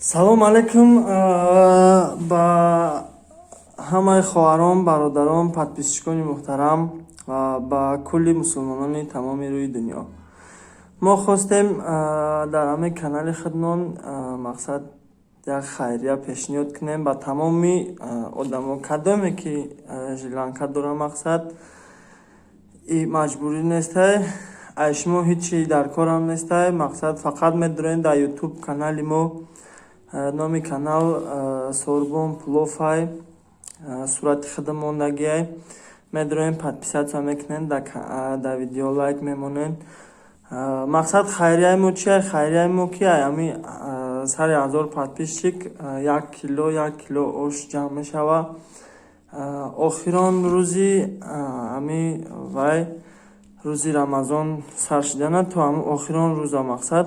Салом алейкум ба ҳамаи хоҳарон, бародарон, подписчикони муҳтарам ва ба кулли мусулмонони тамоми рӯи дунё. Мо хостем дар ҳамаи канали худмон, мақсад, як хайрия пешниҳод кунем ба тамоми одамо, кадоме ки желанка дора. Мақсад, и маҷбурӣ нестай, ай шумо ҳичи дар корам нестай. Мақсад, фақат медурем дар Ютуб канали мо, номи канал Сорбон Плофай, сурати худам мондагиай. Медуроем, подписаться мекунем, дар видео лайк мемонем. Мақсад, хайрияи мо чия? Хайрияи мо ки ай ҳами сари 1000 подписчик 1 кило, 1 кило ош ҷамъ мешава. Охирон рӯзи ҳами вай, рӯзи Рамазон сар шидана то ҳами охирон рӯза, мақсад,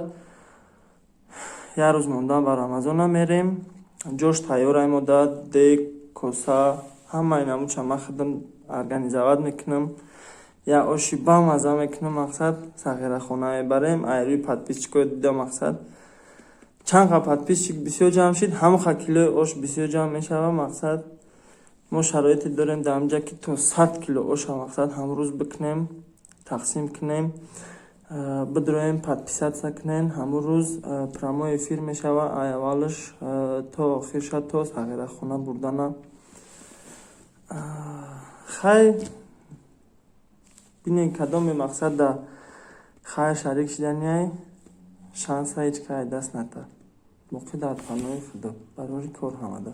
як рӯз мондан ба Рамазона, мерем. Ҷош тайёрай мода, дег, коса, ҳамаи намуча ман худам организовать мекунам. Як оши бамаза мекунам, мақсад, сағирахона мебарем. Ай рӯи подписчикои дида, мақсад, чанд қа подписчик бисёр ҷамъ шид, ҳамон килои ош бисёр ҷамъ мешава. Мақсад, мо шароите дорем дар ҳамҷа, ки то 100 кило оша, мақсад, ҳамрӯз бикунем, тақсим кунем. Бидроем, подписаться кунем. Ҳамун рӯз прямой эфир мешава, ай аввалаш то охирша, то сағирахона бурдана. Хай, бинем, кадоме, мақсад, да хайр шарик шиданиай, шанса ҳеҷ кай даст ната. Боқӣ дар паноҳи Худо, барори кор ҳамада.